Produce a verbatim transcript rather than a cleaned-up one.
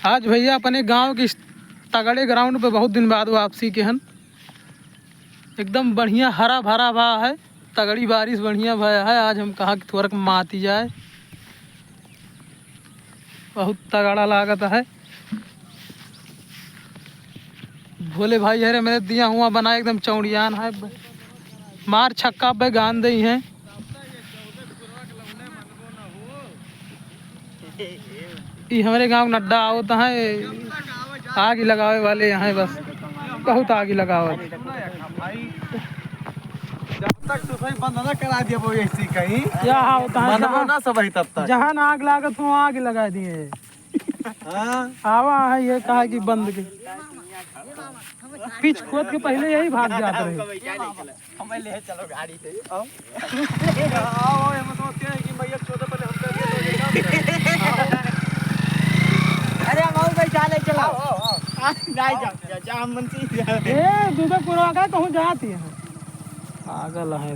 आज भइया अपने गाँव के इस तगड़े ground पे बहुत दिन बाद वापसी के हन। एकदम बढ़िया हरा भरा बा है, तगड़ी बारिश बढ़िया भया है। आज हम कहा कि थोरक माती जाए, बहुत तगड़ा लागत है। भोले भाई हरे मेरे दिया हुआ बना एकदम चौड़ियान है, मार छक्का पे गान दे हैं। ई हमरे गाँव नड्डा आवत हैं, आग लगावे वाले यहाँ बस, बहुत आग लगावत। जब तक तू सही बंद ना करा दिया वो ऐसी कहीं, क्या होता है, मनवा जहाँ, ना सब ही तब तक। जहाँ ना आग लागत हो, आग लगा दिए। हाँ। आवा है ये कहा कि बंद के। पिच खोद के पहले यही भाग जात रहे। हमें ले चलो गाड़ी से। आओ। आओ, आओ, हम समझते हैं कि मैया चौदह पहले हम कर दिए तो ये काम करें। अरे, हम और भाई चाले चलो। आओ, आओ, आओ। आ, नहीं जाओ, जा, जा, हम मन से ही जा। ए, दूधे पुरवा का कहूँ जाती है। पागल है।